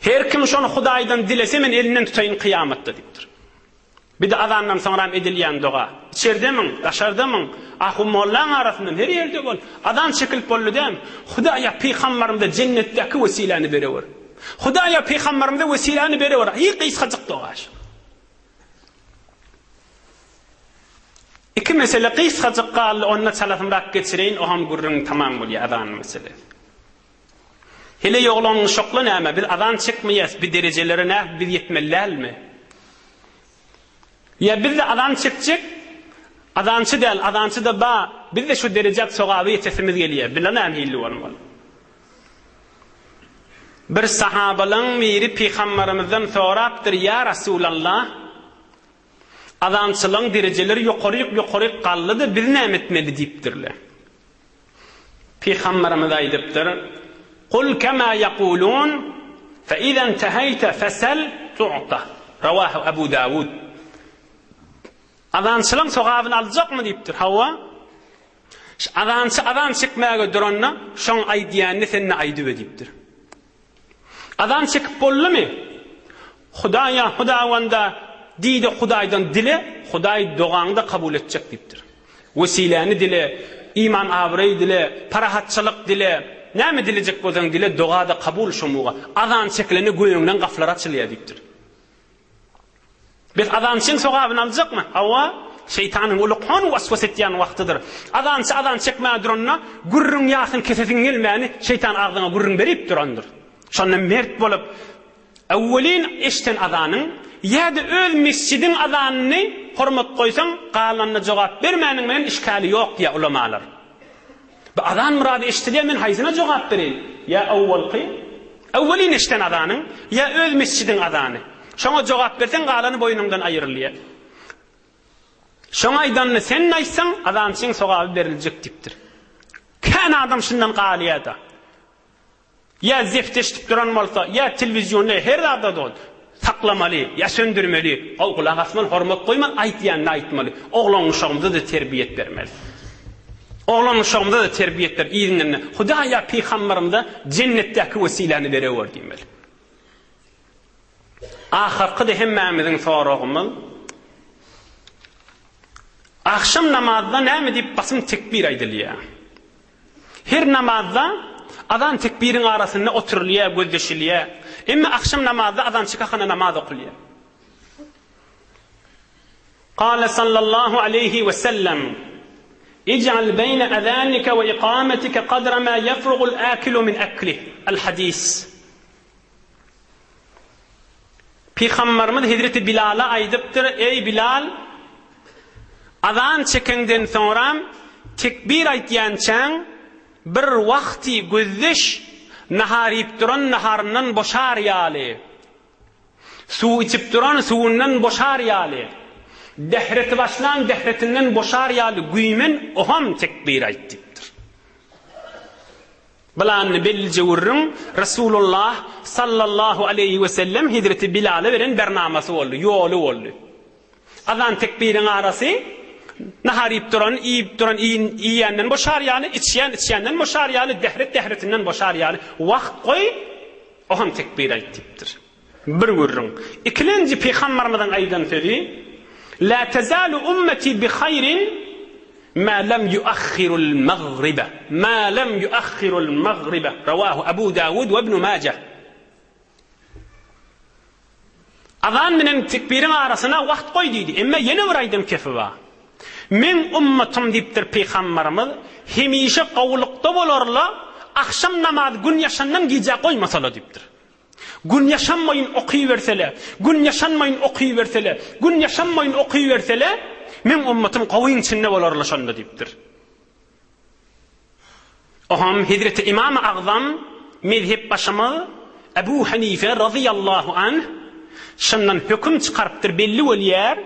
Her kim şony Hudaýdan dilese men elinden tutaýyn kyýamatda diýipdir. Bir-de azandan soňram edilýän doga. Içerdemiň, daşardamyň, ahun mollaň arasyndan her ýerde bol. Azan çekilip boldy dämi? Hudaýa pygambarymyza jennetdäki wesiläni berewer. Hudaýa pygambarymyza wesiläni berewer. Hiý gysgajyk doga şu. Iki mesele gysgajyk galdy, onda çalasymrak geçireýin, oham gürrüň tamam bolýar azan meselesi. Heleý oglan şokla näme, biz azan çekmeýäs, bi derejelere nähip biz ýetmeli dälmi? Ýa biz-de azan çekjek, azançy däl, azançy-da ba, biz-de şu derejä sogaba ýetesimiz gelýär, bile nähili bolmaly? Bir sahabalaň biri pygambarymyzdan sorapdyr, Ýa Rasulallah, azançylaň derejeleri ýokaryk-ýokaryk galdy-da, biz näme etmeli diýipdirler. Pygamberimiz aýdypdyr, Kul kema ýekulun, fe iza inteheýte fesel tu'ta. Rawahu Abu Dawud. Azançylaň sogabyny aljakmy diýipdir. Hawa. Azançy azan çekmäge duranda, şoň aýdýanyny sen-de aýdyber diýipdir. Azan çekip boldumy? Hudaýa, Hudawanda diý-de Hudaýdan dile, Hudaý dogaňy-da kabul etjek diýipdir. Wesiläni dile, iman-abraý dile, parahatçylyk dile, näme dilejek bolsaň dile, doga-da kabul şomuga. Azan çekilende göýüňden gapylar açylýar diýipdir. Biz azançyň sogabyny aljakmy? Hawa, şeýtanyň uly kon waswas etýän wagtydyr. Azançy azan çekmäge duranda, gürrüň ýasyny kesesiň gelmäni şeýtan agzyňa gürrüň berip durandyr. Şonda mert bolup, öwwelin eşden azanyň ýa-da öz mesjidiň azanyny hormat goýsaň, galanyna jogap bermäniň bilen işgäli ýok diýýär ulamalar. Bu azan myrady eşdilýär, men haýsyna jogap bereýin? Ýa owwalky, öwwelin eşden azanyň, ýa öz mesjidiň azany. Şoňa jogap berseň, galany boýnuňdan aýrylýar. Şoň aýdanyny sen aýtsaň, azançyň sogaby beriljek diýipdir. Kän adam şundan galýar-da. Ýa zeft eşidip duran bolsa, ýa telewizionda her zada dol, saklamaly, ýa söndürmeli, gowy gulak asmaly, hormat goýmaly, aýtýanyny aýtmaly. Oglan-uşagymyza-da terbiýet bermeli. Oglan-uşagymyza-da terbiýet berip, yzyndan-da, Hudaý ýa pygamberimize jennetdäki wesiläni berewer diýmeli. Ahyrky-da hemmämiziň soragymyz, Agşam namazda näme diýip basym tekbir aýdylýar? Her namazda azan tekbiriň arasynda oturylýar, gözleşilýär. Emma agşam namazda azan çykahana namaz okulýar. Kale sallallahu aleýhi we sellem, Ij'al beýne azanike we ikametike kadra ma yefrugul akilu min aklih. Al-Hadis. Pygamberimiz hezreti Bilala aýdypdyr, Eý Bilal, azan çekeňden soňram tekbir aýtýançaň bir wagty gözleş, nahar iýip duran naharyndan boşar ýaly, suw içip duran suwundan boşar ýaly, dähreti başlan dähretinden boşar ýaly güýmen, oham tekbir aýt diýipdir. Bylanyny bellije gürrüň Resulullah sallallahu aleýhi we sellem hezreti Bilala beren bernamasy boldy, ýoly boldy. Azan tekbiriň arasy nahar iýip duran, iýip duran iýýänden boşar ýaly, içýän içýänden boşar ýaly, dähret dähretinden boşar ýaly wagt goý, o hem tekbir aýt diýipdir. Bir gürrüň. Ikilenji Pygamberimiziň aýdan sözi, La tezalu ummeti bi haýrin ma lem ýuahhirul magribe. Ma lem ýuahhirul magribe. Rawahu Abu Dawud we Ibn Majah. Azan bilen tekbiriň arasyna wagt goý diýdi. Emma ýene bir aýdan kefi bar. Meň ummatym diýipdir Pygamberimiz, hemişe gowulykda bolarlar, agşam namazy gün ýaşandan gijä goýmasalar diýipdir. Gün ýaşanmaýyn okybersele, Gün ýaşanmaýyn okybersele, Gün ýaşanmaýyn okybersele, meň ummatym gowyň içinde bolarla şonda diýipdir. Oham Hezreti Imam Agzam mezhep başymyz Ebu Hanife razyýallahu anh şundan höküm çykarypdyr belli bolýar,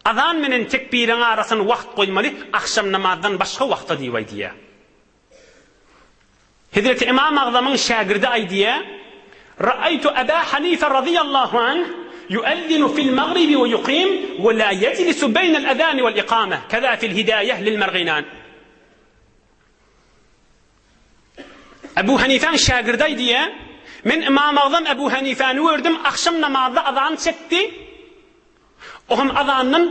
azan menen tekbiriň arasyny wagt goýmaly agşam namazdan başga wagta diýip aýdýar. Hezreti Ymam Agzamyň şägirdi aýdýar, Ra'aýtu Aba Hanife razyýallahu anh ýuezzinu fil magribi we ýukim we la ýejlisu beýnel ezani wel ikame, keza fil hidaýeh lil merginan. Ebu Hanifäň şägirdi aýdýar, Men Ymam Agzam Ebu Hanifäni gördüm, agşam namazda azan çekdi, O hem azandan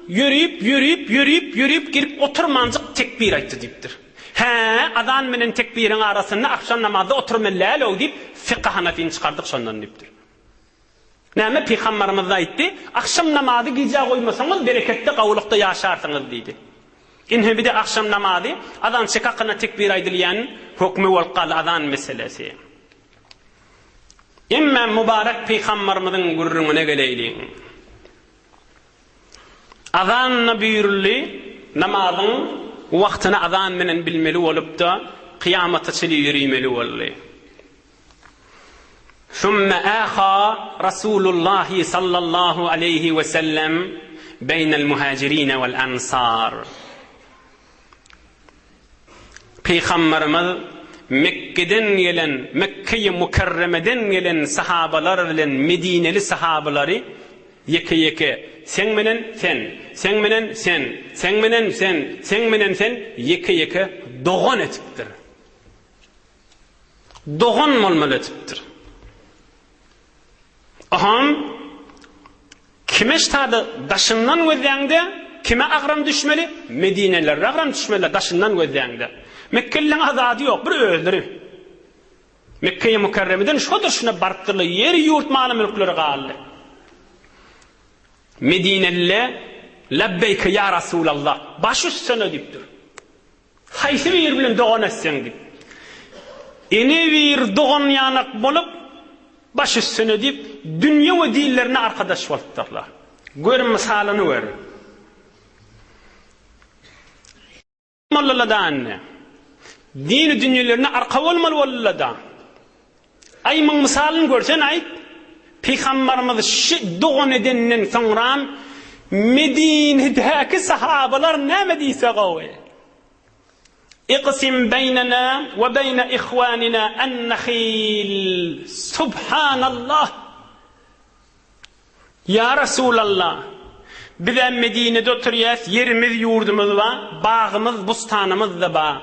ýörüp, ýörüp, ýörüp, ýörüp gelip oturmanjyk tekbir aýtdy diýipdir. Hä, azan menen tekbiriň arasynda agşam namazda oturmaly däl-ow diýip, fykhy hanafyny çykardyk şondan diýipdir. Näme, Pygambarymyz-da aýtdy, Agşam namazy gijä goýmasaňyz, bereketde, gowulykda ýaşarsyňyz diýdi. Ine bir-de agşam namazy azan çekakyna tekbir aýdylýan hökmi bolup galdy azan meselesi. Emma mübarek pygambarymyzyň gürrüňine geleýliň. Azanyna buýruldy, namazyň wagtyny azan bilen bilmeli bolupda, kyýamata çenli ýörimeli boldy. Sümme aha Rasulullahi sallallahu aleýhi we sellem beýnel muhajirine wel ansar. Pygamberimiz Mekgeden gelen, Mekgeýi Mükerremeden gelen sahabalar bilen medineli sahabalary ýeke-ýeke, Seň menen sen, seň menen sen, seň menen sen, seň menen sen ýeke-ýeke dogan etipdir. Dogan bolmaly etipdir. Aham Kime ştada daşyndan gözläňde kime agram düşmeli? Medinelilere agram düşmeli daşyndan gözläňde. Mekgelileň azady ýok, bir özleri. Mekgeýi Mükerremeden şodur şuna barypdyrlar, ýeri ýurt maly mülkleri galdy. Medinelile Labbeýke ýa Rasulallah, baş üstüne diýipdir. Haýsy biri bilen dogan etseň diýip. Ene bir dogan ýanak bolup, baş üstüne diýip, dünýe we dinlerine arkadaş bolupdyrlar. Gör mysalyny gör. Boldular-da indi. Dini dünýelerine arka bolmaly boldular-da. Aý muň mysalyny görsen-aýt, Pygambarymyz şi dogan edenden soňram Medinedäki sahabalar näme diýse gowy? Iqsim beýnena we beýne ihwanina en-nahil. Subhanallah! Ýa Resulallah! Biz-ä Medinede oturýas, ýerimiz, ýurdumyz bar, bagymyz, bustanymyz-da bar.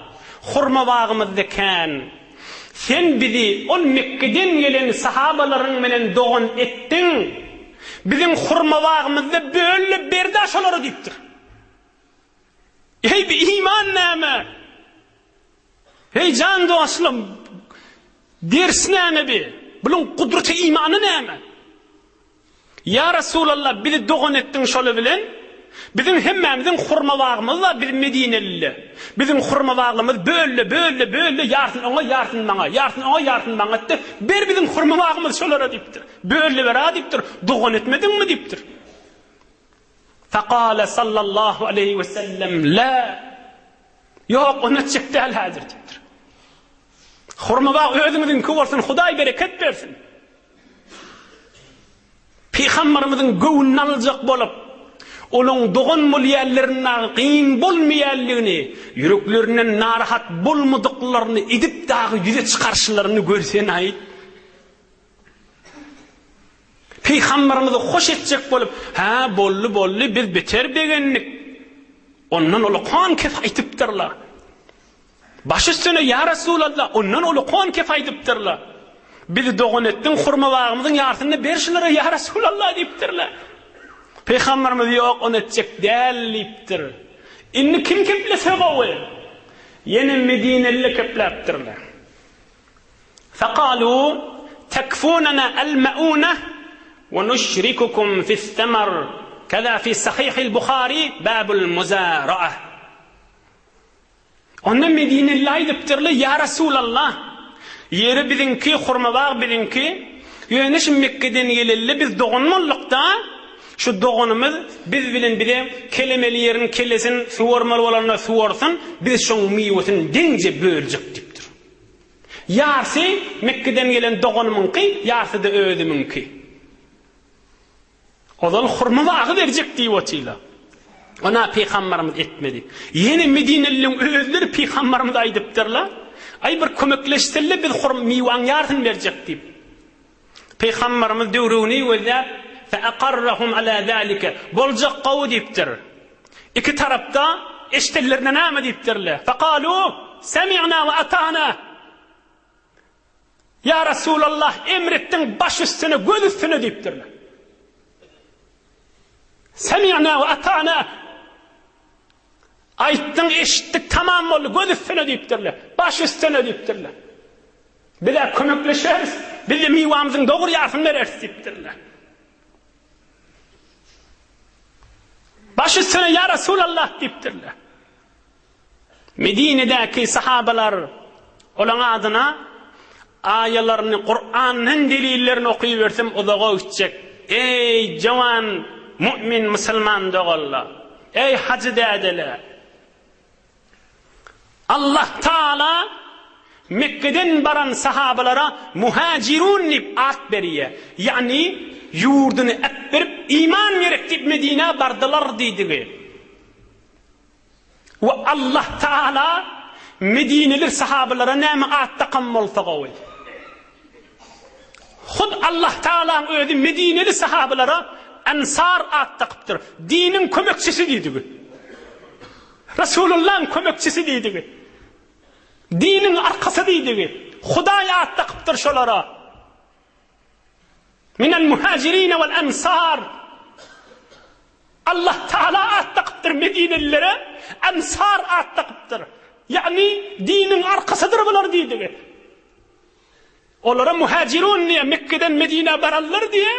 Hurma bagymyz-da kän. Sen bizi ol Mekgeden gelen sahabalaryň bilen dogan etdiň. Biziň hurma bagymyzy-da böl-de ber-dä şolara diýipdir. Eý, bi iman näme? Heý, jan dostlarym, ders näme bi? Buluň gudraty imany näme? Ýa Resulallah, bizi dogan etdiň şoly bilen. Biziň hemmämiziň hurma bagymyz bar, biz medineliler. Biziň hurma bagymyz böl-de, böl-de, böl-de, ýarsyny oňa, ýarsyny maňa, ýarsyny oňa, ýarsyny maňa etdi. Ber biziň hurma bagymyzy şolara diýipdir. Böl-de ber-a diýipdir. Dogan etmediňmi diýipdir. Fekale sallallahu aleýhi we sellem, La! Ýok, ony etjek däl häzir diýipdir. Hurma bag özüňiziňki bolsun, Hudaý bereket bersin. Pygamberimiziň göwnüni aljak bolup, olaň dogan bolýanlaryna dagy kyn bolmaýanlygyny, ýüreklerinden narahat bolmadyklaryny edip dagy ýüze çykaryşlaryny görsen-aýt. Pygamberimizi hoş etjek bolup, Hä, boldy, boldy, biz beter begendik. Ondan uly kef aýdypdyrlar. Baş üstüne, ýa Resulallah, ondan uly kef aýdypdyrlar. Bizi dogan etdiň, hurma bagymyzyň ýarsyny ber şulara, ýa Resulallah diýipdirler. Pygamberimiz ýok, ony etjek däl diýipdir. Indi kim keplese gowy? Ýene medineliler kepläpdirler. Fekalu tekfunana el-meune we nuşrikukum fis-semar keza fi sahihil Buhari babul muzara'a. Onda Medineli aýdypdyrlar, Ýa Resulallah, ýeri biziňki, hurma bag biziňki, Ýöne şu Mekgeden geleli biz dogan bolduk-da, şu doganymyz biz bilen bile kelemeli ýerini kelesin, suwarmaly bolanda suwarsyn, biz şoň miwesini deňje böljek diýipdir. Ýarsy Mekgeden gelen doganymyňky, ýarsy-da özümiňki. Ozal hurma bagy berjek diýip otyrlar. Ona pygambarymyz etmedi. Ýene medinelileriň özleri pygambarymyza aýdypdyrlar, Aý bir kömekleşselle biz hurma miwaň ýarsyny berjek diýip. Pygambarymyz döwrügini gözläp, Feakarrahum ala zalike. Boljak gowy diýipdir. Iki tarapda eşdenlerine näme diýipdirler? Fekalu semi'na we ata'na. Ýa Resulallah, emr etdiň baş üstüne, göz üstüne diýipdirler. Semi'na we ata'na. Aýtdyň, eşitdik, tamam boldy, göz üstüne diýipdirler. Baş üstüne diýipdirler. Biz-ä kömekleşeris, biz-de miwamyzyň dogry ýarsyny bereris diýipdirler. Baş üstüne ýa Resulallah diýipdirler. Medinedäki sahabalar olaň adyna aýalaryny, Kurandan delillerini okybersem uzaga gitjek. Eý, jowan mu'min musulman doganlar! Eý, hajy dädeler! Allah Taala Mekgeden baran sahabalara muhajirun diýip at berýär. Ýagny ýurduny äpberip iman gerek diýip Medinä bardylar diýdigi. We Allah Taala Medineli sahabalara näme at dakan bolsa gowy. Hut Allah Taalaň özi Medineli sahabalara Ensar at dakypdyr. Diniň kömekçisi diýdigi. Resulullahyň kömekçisi diýdigi. Diniň arkasy diýdigi. Hudaý at dakypdyr şolara. Minel muhajirine vel ensar. Allah Taala at dakypdyr Medinelilere, Ensar at dakypdyr. Ýagny diniň arkasydyr bular diýdigi. Olara muhajirun diýe, Mekgeden Medinä baranlar diýe.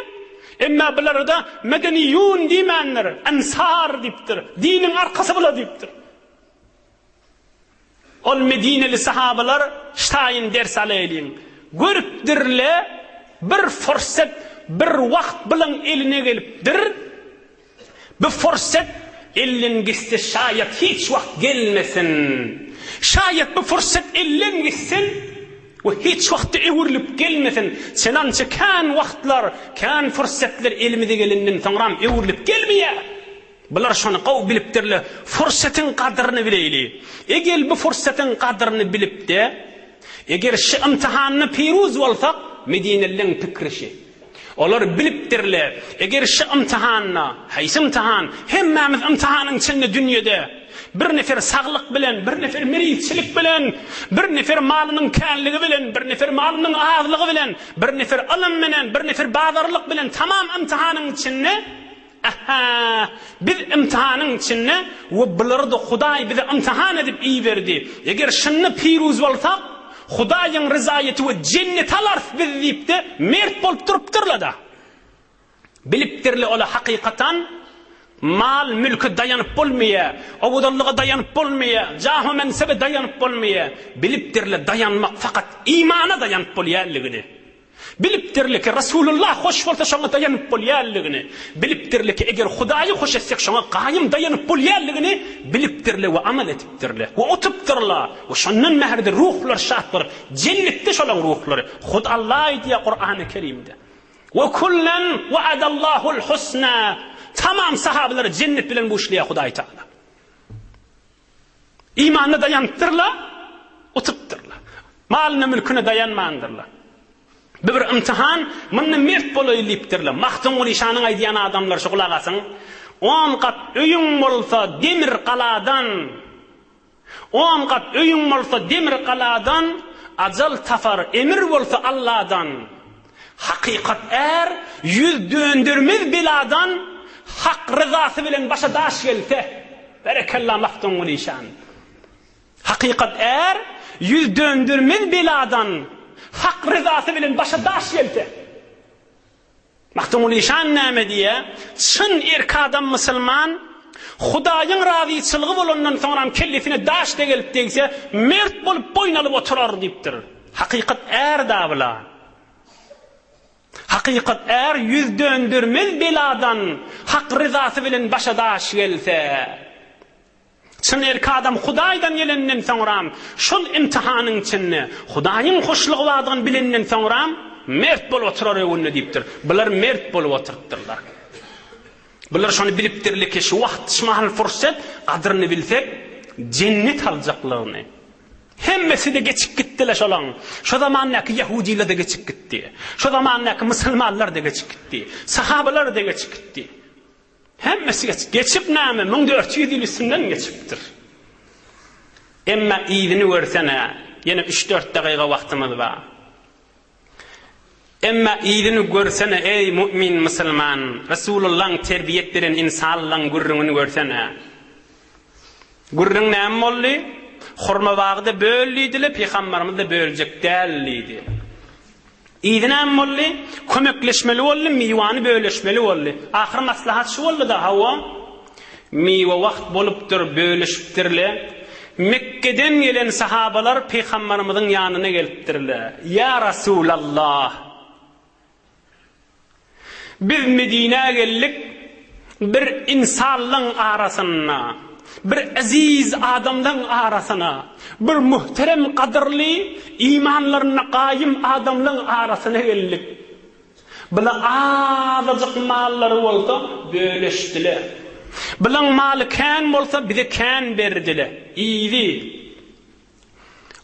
Emma bulara-da medeniyun diýmändir, Ensar diýipdir. Diniň arkasy bular diýipdir. Ol medineli sahabalar ştaýyn ders alaýlyň. Görüpdirle, bir fursat, bir wagt bulaň eline gelipdir. Bu fursat elden gitse şaýat hiç wagt gelmesin. Şaýat bu fursat elden gitsin we hiç wagtda öwrülip gelmesin. Çenança kän wagtlar, kän fursatlar elimize gelenden soňram öwrülip gelmeýär. Bular şony gowy bilipdirler. Fursatyň gadyryny bileýli. Egel bu fursatyň gadyryny bilip-de, eger şy ymtihanda piruz bolsak, medinelileriň pikri şi. Olar bilipdirler, eger şy ymtihanda, haýsy ymtihan, hemmämiz ymtihanyň içinde dünýede, bir nefer saglyk bilen, bir nefer merizçilik bilen, bir nefer malynyň känligi bilen, bir nefer malynyň azlygy bilen, bir nefer ylym bilen, bir nefer bazarlyk bilen tamam ymtihanyň içinde, Ähä, biz ymtihanyň içinde we bulary-da Hudaý bize ymtihan edip iberdi. Eger şunda piruz bolsak, Hudaýyň ryzaýeti we jenneti alarys biz diýip-de, mert bolup durupdyrlar-da. Bilipdirler olar hakykatan mal-mülke daýanyp bolmaýar, owadanlyga daýanyp bolmaýar, jahu-mensebe daýanyp bolmaýar. Bilipdirler daýanmak fakat imana daýanyp bolýanlygyny. Bilipdirler ki, Resulullah hoş bolsa şoňa daýanyp bolýanlygyny, bilipdirler ki, eger Hudaýy hoş etsek şoňa gaýym daýanyp bolýanlygyny bilipdirler we amal edipdirler we utupdyrlar we şondan bäri-de ruhlar şat bolup, jennetde şolaň ruhlary. Hut Allah aýdýar Kurany Kerimde. We kullen wa'adallahul husna. Tamam sahabalary jennet bilen buşlaýar Hudaý Taala. Imanyna daýanypdyrlar, utupdyrlar. Malyna-mülküne daýanmandyrlar. Bu bir ymtyhan, munda mert bolaýly diýipdirler. Magtymguly şanyň aýdýan adamlary şu gulak asyň. On gat öýüň bolsa demir galadan, On gat öýüň bolsa demir galadan, Ajal tapar, emir bolsa Alladan. Hakykat är, ýüz döndermez beladan, Hak ryzasy bilen başa daş gelse. Berekella Magtymguly işan. Hakykat är, ýüz döndermez beladan, Hak ryzasy bilen başa daş gelse. Magtymguly işan näme diýýär? Çyn erk adam musulman, Hudaýyň razyçylygy bolandan soňram kellesine daş-da gelip degse, mert bolup boýun alyp oturar diýipdir. Hakykat är-da bula. Hakykat är ýüz döndermez beladan, Hak ryzasy bilen başa daş gelse. Çyn erki adam Hudaýdan gelenden soňram, şol imtihanyň içinde Hudaýyň hoşlugy bardygyny bilenden soňram, mert bolup oturar öwünde diýipdir. Bular mert bolup oturypdyrlar. Bular şony bilipdirler ki, şu wagt, şu mahal fursat, gadyryny bilsek, jennet aljaklygyny. Hemmesi-de geçip gitdiler şolaň. Şo zamandaky ýahudylar-da geçip gitdi. Şo zamandaky musulmanlar-da geçip gitdi. Sahabalar-da geçip gitdi. Hemmesi geçip, geçip näme, 1400 ýyl üstünden geçipdir. Emma yzyny görsene, ýene üç-dört dagyga wagtymyz bar. Emma yzyny görsene, eý, mu'min musulman, Resulullaň terbiýet beren ynsanlaň gürrüňini görsene. Gürrüň näme boldy? Hurma bagy-da böl diýdiler, Pygambarymyz-da böljek däl diýdi. Yzy näme boldy? Kömekleşmeli boldy, miwany bölüşmeli boldy. Ahyr maslahat şu boldy-da, hawa, miwe wagt bolupdyr, bölüşipdirler. Mekgeden gelen sahabalar Pygambarymyzyň ýanyna gelipdirler. Ýa Rasulallah! Biz Medinä geldik, bir ynsanlaň arasynda, bir eziz adamlaň arasyna, bir muhterem gadyrly, imanlarynda gaýym adamlaň arasyna geldik. Bula azajyk mallary bolsa, bölüşdiler. Bulaň maly kän bolsa, bize kän berdiler. Yzy.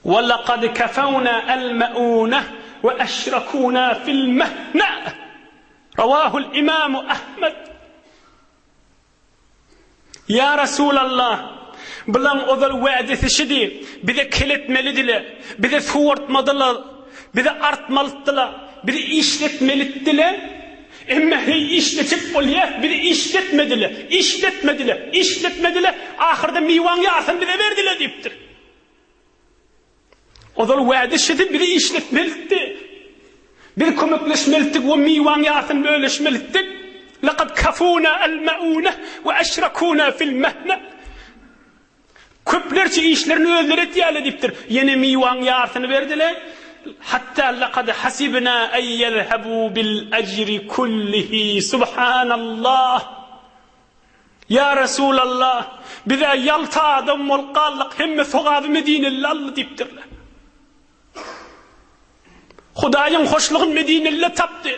Wa-laqad kafawna al-ma'unah wa aşrakuna fil-mahna. Rawahul Imamu Ahmed. Ýa Resulallah, bulaň ozal wädesi şidi, bize kel etmelidiler, bize suwartmadylar, bizi artmalytdylar, bizi işletmelitdiler. Emme heý işletjek bolýas, bizi işletmediler, işletmediler, işletmediler, ahyrda miwaň ýarsyny bize berdiler diýipdir. Ozal wäde şidi bizi işletmelitdi. Biz kömekleşmelitdik we miwaň ýarsyny bölüşmelitdik. Laqad kafuna al-mauna we aşrakuna fil mahna. Köplerçe işlerini özleri etýärler diýipdir. Ýene miwaň ýarsyny berdiler. Hatta laqad hasibna an ýezhebu bil ajri kullihi subhanallah. Ýa Resulallah, biz-ä ýalta adam bolup galdyk, hemme sogaby medineli aldy diýipdirler. Hudaýyň hoşlugyny medineli tapdy.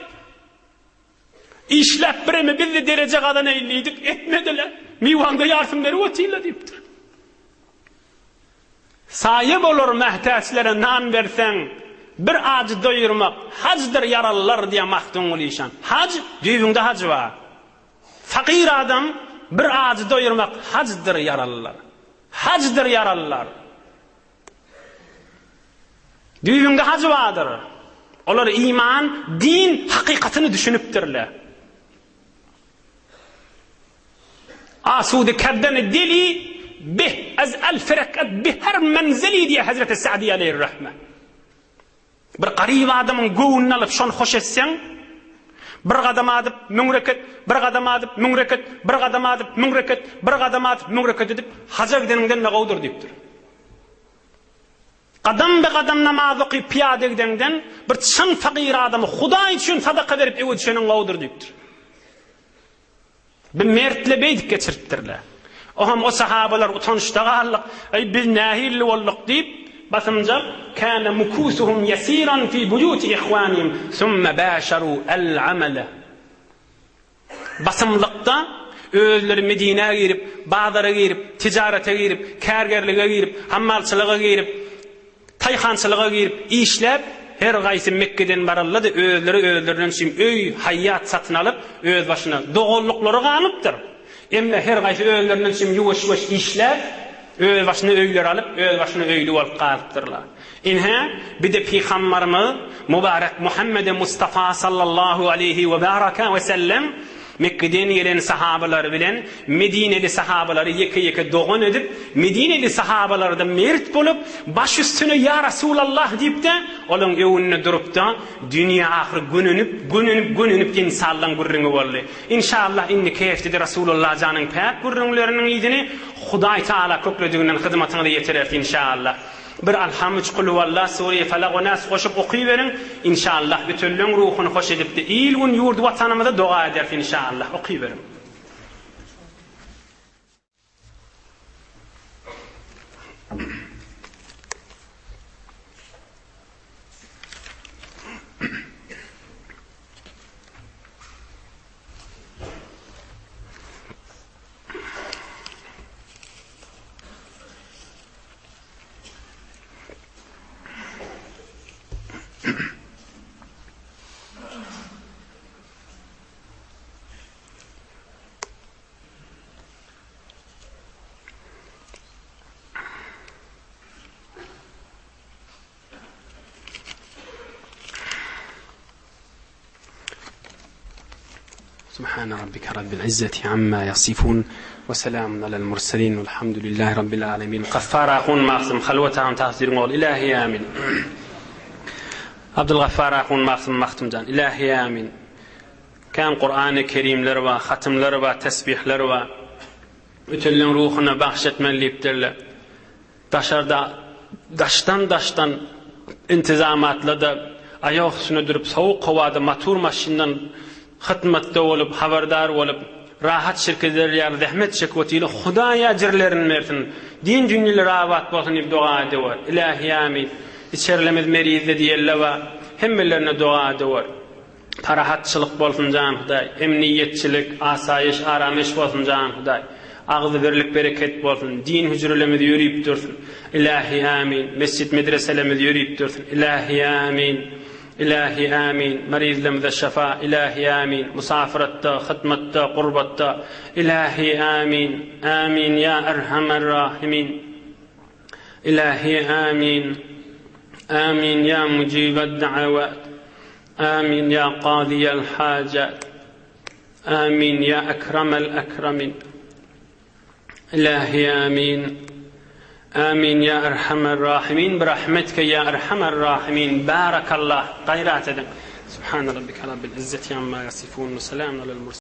Işläp bireme biz-de dereje gazanaýyn diýdik, etmediler. Miwaňda ýarsyny berip otyrlar diýipdir. Saýa bolar mätäçlere nan berseň, bir ajy doýurmak hajdyr ýaralylar diýýär Magtymguly işan. Haj, düýbüňde haj bar. Fakyr adam bir ajy doýurmak hajdyr ýaralylar. Hajdyr ýaralylar. Düýbüňde haj bardyr. Olar iman, din hakykatyny düşünipdirler. Asude kerdeni dili bih ez elf rekat bi her menzili diýýär Hezreti Sa'di aleýhir-rahme. Bir garyp adamyň göwnüni alyp şony hoş etseň, bir gadam adyp müň reket, bir gadam adyp müň reket, bir gadam adyp müň reket, bir gadam adyp müň reket edip haja gideniňden-de gowudyr diýipdir. Gadam-be-gadam namaz okyp pyýada gideňden, bir çyn fagyr adamy Hudaý üçin sadaka berip öe düşeniň gowudyr diýipdir. Bir mertle beýdip geçiripdirler. Oňam o sahabalar utançda galdyk, Eý, biz nähilli bolduk diýip, basymjak, Kâne mukûsuhum ýesîran fî buýûti ihwânihim, sümme bâşerû el-amele. Basymlykda özleri Medinä girip, bazara girip, tijarete girip, kärgerlige girip, hammalçylyga girip, taýhançylyga girip, işläp, her gaýsy Mekgeden baranda-da özleri özlerinden üçin öý, haýýat satyn alyp, özbaşyna doganlyklary galypdyr. Emme her gaýsy özlerinden üçin ýuwaş-ýuwaş işläp, özbaşyna öýler alyp, özbaşyna öýli bolup galypdyrlar. Ine, bir-de Pygambarymyz Mubarek Muhammedi Mustafa sallallahu aleýhi we baraka we sellem Mekgeden gelen sahabalary bilen Medineli sahabalary ýeke-ýeke dogan edip, Medineli sahabalar-da mert bolup, baş üstüne Ýa Rasulallah diýip-de, olaň öňünde durup-da, dünýä ahyry gönenip, gönenip, gönenip ynsanlaň gürrüňi boldy. Inşallah indiki heftede Rasulullah janyň päk gürrüňleriniň yzyny Hudaý Taala köklediginden hyzmatyňyza ýetireris inşallah. Bir Alham üç Kulhuwallah Sure Falak we Nas goşup okyberiň Inşallah ötenleň ruhuny hoş edipdi il gün ýurt watanymyza doga ederis inşallah okyberiň. Subhana rabbika rabbil izzati amma yasifun we selamun alel murselin velhamdülillahi rabbil alemin. Gaffar ahun Magsym Halwat ahun Tahsiriň ogly Ilahi amin. Abdulgaffar ahun Magsym Magtymjan Ilahi amin. Kän Kurany Kerimler bar, hatymlar bar, tesbihler bar. Ötenleň ruhuna bagş etmeli diýipdirler. Daşarda daşdan-daşdan intizamatla-da aýak üstünde durup, sowuk howada matur maşyndan hytmatda bolup, habardar bolup, rahat şirk eder ýaly zähmet çekip otyr. Hudaý ejirlerini bersin. Din dünýeleri abat bolsun diýip doga edewer. Ilähi amin. Içerilerimiz merizde diýelle bar. Hemmelerine doga edewer. Parahatçylyk bolsun jan Hudaý. Emniýetçilik, asaýyş, aramyş bolsun jan Hudaý. Agzybirlik bereket bolsun. Din hüjrelerimiz ýörüp dursun. Ilähi amin. Mesjit medreselerimiz ýörüp dursun. Ilähi amin. Ilähi amin. Marizlerimize şafa. Ilähi amin. Musafiratda, hytmatda, gurbatda. Ilähi amin. Amin ýa erhamer rahimin. Ilähi amin. Amin ýa mujibed da'awat. Amin ýa kazyýel hajat. Amin ýa ekremel ekremin. Ilähi amin. Amin ýa erhamer rahimin bi rahmetike ýa erhamer rahimin. Barakallah. Gaýrat ediň. Subhane rabbike rabbil izzeti amma ýasifun we selamun alel murselin.